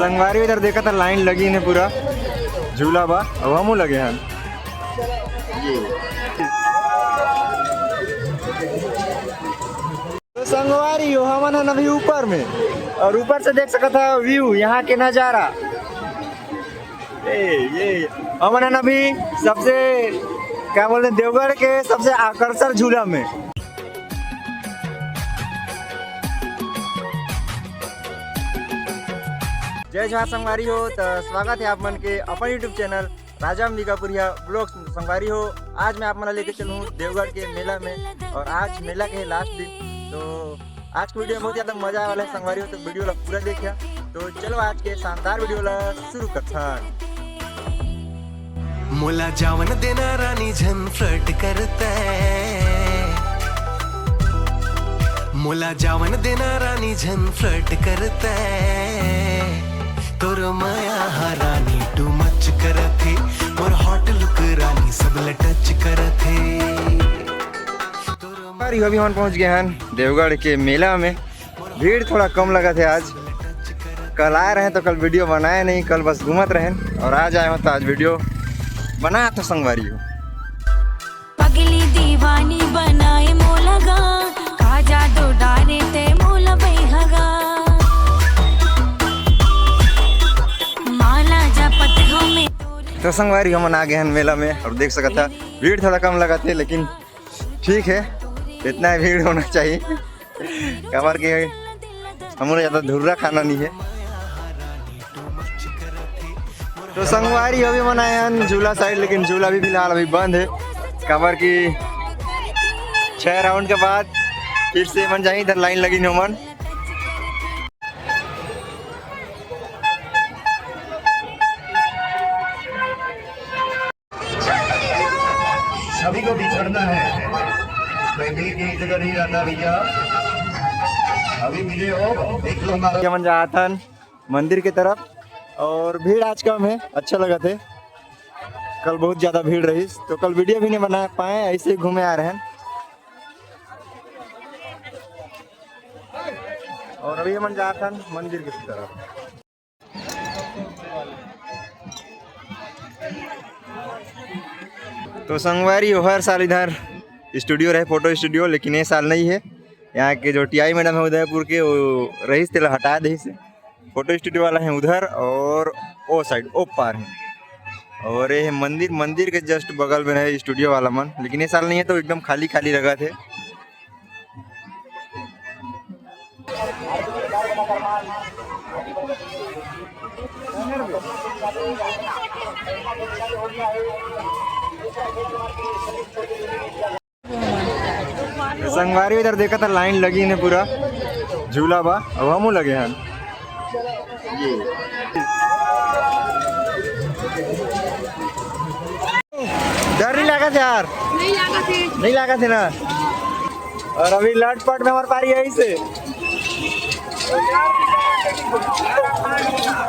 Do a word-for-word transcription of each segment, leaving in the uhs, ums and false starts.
संगवारी, इधर देखा था, लाइन लगी ने पूरा झूला बा, अब हमू लगे हन। तो संगवारी हो, हमन हन अभी ऊपर में, और ऊपर से देख सकत हा व्यू, यहाँ के नजारा। ये ये हमन हन अभी सबसे, क्या बोलते हैं, देवगढ़ के सबसे आकर्षण झूला में। जय जोहार संगवारी हो, तो स्वागत है आप मन के अपन YouTube चैनल राजा अंबिकापुरिया ब्लॉग्स में। संगवारी हो, आज मैं आप मन ला लेके चलूँ देवगढ़ के मेला में, और आज मेला के लास्ट दिन। तो आज के वीडियो में बहुत ज्यादा मजा आने वाला है संगवारी हो, तो वीडियो ला पूरा देखिया। तो चलो आज के शानदार वीडियो ला शुरू करथन। मोला जावन देना रानी झन फ्लर्ट करते, मोला जावन देना रानी झन फ्लर्ट करते, तोर माया हा रानी टू मच करत हे, मोर हॉट लुक रानी सब ल टच करत हे। तोर अरे अभी हमन पहुंच गए हैं देवगढ़ के मेला में। भीड़ थोड़ा कम लगा थे आज, कल आए रहे तो कल वीडियो बनाए नहीं, कल बस घूमत रहे, और आज आए हो तो आज वीडियो बना तो संगवारी हो। पगली दीवानी बनाए मोला गा, का जादू डारे ते मोला बैहगा। माला जपत हो में तो संगवारी हमन आ गए हैं मेला में, और देख सकत हा भीड़ थोड़ा कम लगा थे, लेकिन ठीक है, इतना ही भीड़ होना चाहिए, काबर के हमन ला ज्यादा धुर्रा खाना नहीं है। तो संगवारी अभी हमन आए हन झूला साइड, लेकिन झूला भी फिलहाल अभी बंद है, काबर कि छह राउंड के बाद फिर से मन जाही, इधर लाइन लगी हमन। सभी को बिछड़ना है, कोई मिल के एक जगह नहीं रहता भैया। अभी मिले हो, देख लो हमारा। हमन जात हन मंदिर के तरफ, और भीड़ आज कम है, अच्छा लगत है। कल बहुत ज्यादा भीड़ रही, तो कल वीडियो भी नहीं बना पाए, ऐसे ही घूमे आ रहे हैं। और अभी हमन जात हन मंदिर की तरफ। तो संगवारी हो, हर साल इधर स्टूडियो रहे, फोटो स्टूडियो, लेकिन ये साल नहीं है। यहाँ के जो टीआई मैडम है उदयपुर के, वो रहीस, तेला हटा दे से। फोटो स्टूडियो वाला है उधर, और ओ साइड ओ पार है, और ये है मंदिर। मंदिर के जस्ट बगल में रहे स्टूडियो वाला मन, लेकिन ये साल नहीं है तो एकदम खाली खाली लगा थे। संगवारी इधर देखा था, लाइन लगी ने पूरा झूला बा, अब हमू लगे हैं। ये डर नहीं लगा था यार, नहीं लगा थे। नहीं लगा थे ना। और अभी लटपट में हमारे पारी यही से।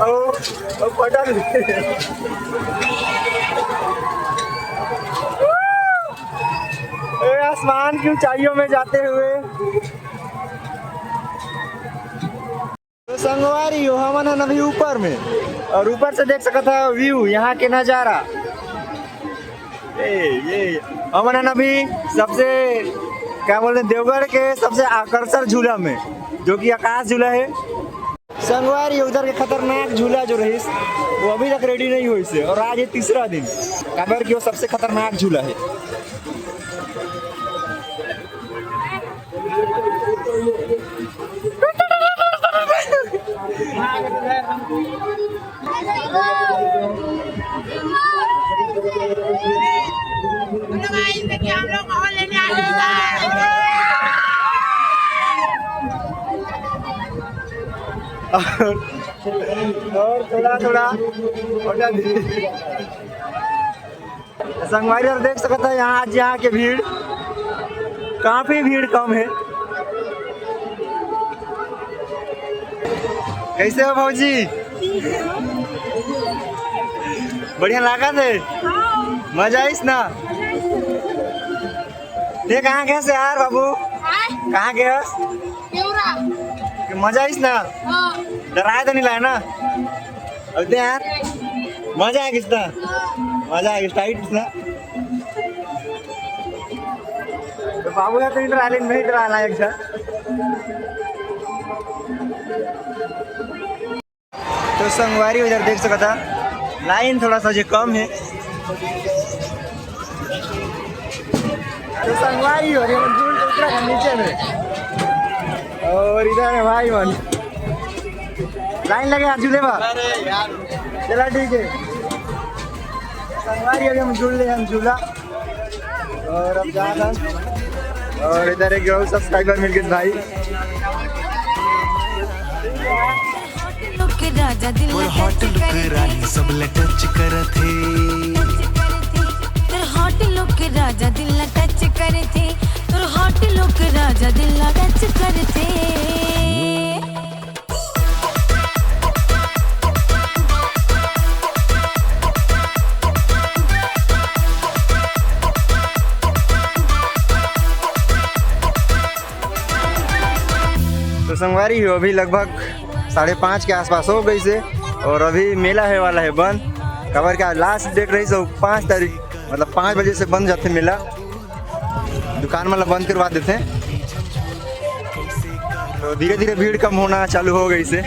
ओ, ओ, पटल। ए, आसमान की ऊंचाइयों में जाते हुए। तो संगवारी हो, हमन हन अभी ऊपर में, और ऊपर से देख सकत हा व्यू, यहाँ के नजारा। ए, ये हमन हन अभी सबसे, क्या बोलते हैं, देवगढ़ के सबसे आकर्षण झूला में, जो कि आकाश झूला है। संगवारी, उधर के खतरनाक झूला जो रहीस, वो अभी तक रेडी नहीं होइस हे, और आज ये तीसरा दिन, काबर कि वो सबसे खतरनाक झूला है। और, और थोड़ा थोड़ा फोटो दी। संगवारी, और देख सकत हा यहाँ, आज यहाँ के भीड़, काफी भीड़ कम है। कैसे हो भौजी? बढ़िया लागत हे? मजा आइस ना? ते कहाँ गए से यार बाबू? हाँ? कहाँ गए हो? केवरा। मजा आइस ना? डराय तो नहीं लाय ना? अब दे यार, मजा आ गइस ना? मजा आ गइस, टाइट ना? तो बाबू यार तो नहीं डरा ले, नहीं डरा लायक था। तो संगवारी उधर देख सकता, लाइन थोड़ा सा जो कम है। तो संगवारी हो रही है, झूल के उतरा था नीचे में। और इधर है भाई मन, लाइन लगे हाथ झूले बा। चला ठीक है, संगवारी अभी हम झूल ले, हम झूला। और अब जा रहा, और इधर एक और सब्सक्राइबर मिल गए भाई। लुक राजा दिल मोर हॉट लुक रानी सब ल टच करत हे। तोर हॉट लुक राजा दिल टच करथे। तोर हॉट लुक राजा दिल टच करथे। तो संगवारी हो, अभी लगभग साढ़े पाँच के आसपास हो गइसे, और अभी मेला होय वाला हे बंद, काबर के आज लास्ट डेट रहिस, तो पाँच तारीख, मतलब पाँच बजे से बंद जाथे मेला, दुकान मन ला बंद करवा देथे। तो धीरे धीरे भीड़ कम होना चालू हो गइसे।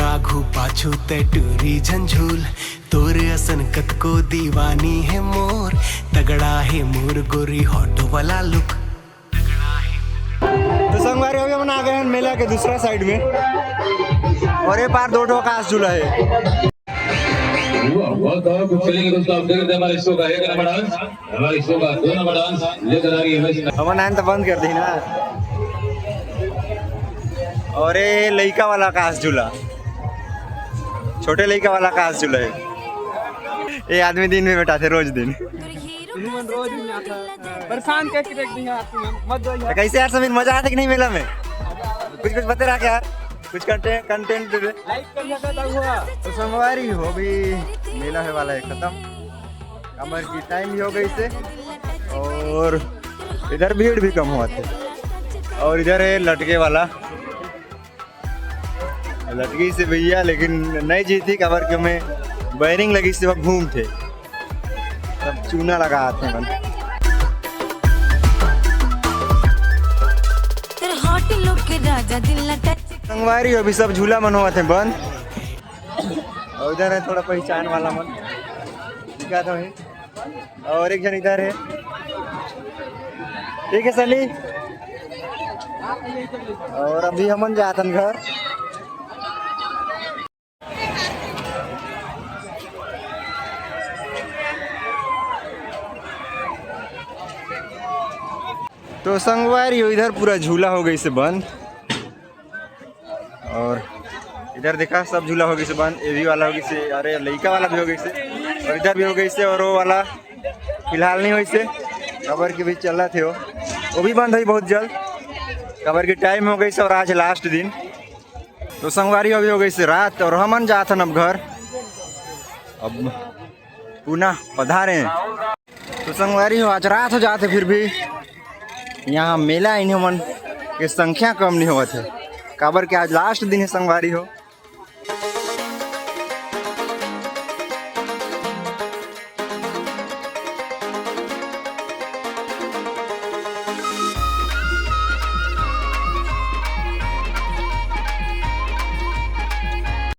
आघू पाछू तै टूरी झंझूल, तोर असन कतको दीवानी हे मोर, तगड़ा हे मोर गोरी हॉट वाला लुक। तो संगवारी, अभी हमन आ गए हैं मेला के दूसरा साइड में, और ये पार दो ठो कास झूला है। वाह, वाह, वाह, कुछ चलेंगे दोस्तों, आप देख रहे हैं हमारे शो का एक नंबर डांस, हमारे शो का दो नंबर डांस लेकर आ रही है वैष्णवी। हमन आयन तो बंद कर दी ना। और ये लइका वाला कास झूला, छोटे लइका वाला कास झूला है। ये आदमी दिन में बैठा थे, रोज दिन। परेशान करके रख दिया आपको, मत दो यार। तो कैसे यार समीर, मजा आथे कि नहीं मेला में? कुछ कुछ बता रहा क्या? कुछ कंटेंट, कंटेंट दे दे। लाइक कर सकता हुआ। तो संगवारी हो, अभी मेला होय वाला है खत्म, काबर के टाइम भी हो गइसे, और इधर भीड़ भी कम होवत हे। और इधर है लटके वाला, लटकी से भैया, लेकिन नहीं जीती, काबर के में बैरिंग लगी से घूम थे, सब चूना लगा आते हैं। तेरे हॉट लुक राजा दिल टच। संगवारी हो, अभी सब झूला मन होवत हे बंद, और इधर है थोड़ा पहचान वाला मन, ठीक है तो है। और एक जन इधर है, ठीक है सनी। और अभी हमन जातन घर। तो संगवारी हो, इधर पूरा झूला हो गइसे बंद। और इधर देखा, सब झूला हो गइसे बंद, ये भी वाला हो गइसे, अरे लइका वाला भी हो गइसे, और इधर भी हो गइसे, और वो वाला फिलहाल नहीं होइसे, काबर के भी चलत हे वो, वो भी बंद होई बहुत जल्द, काबर के टाइम हो गइसे और आज लास्ट दिन। तो संगवारी, अभी हो गइसे रात और हमन जाथन अब घर। अब पुनः पधारे। तो संगवारी हो, आज रात हो जाथे, फिर भी यहाँ मेला आइन हमन के संख्या कम नहीं होवत हे, काबर के आज लास्ट दिन हे संगवारी हो।